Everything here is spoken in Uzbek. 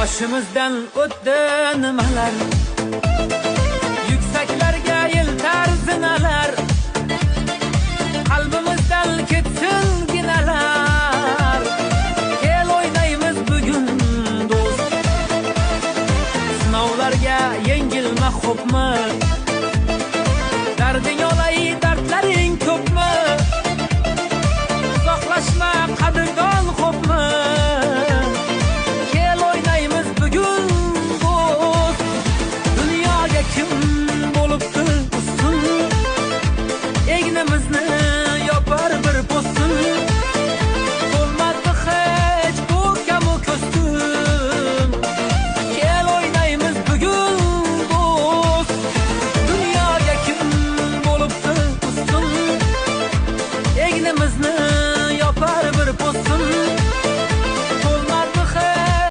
Boshimizdan o'tdi nimalar, yuksaklarga yeltar zinalar, qalbimizdan ketsin ginalar. Kel o'ynaymiz bugun do'st, sinovlarga yengilma xo'pmi?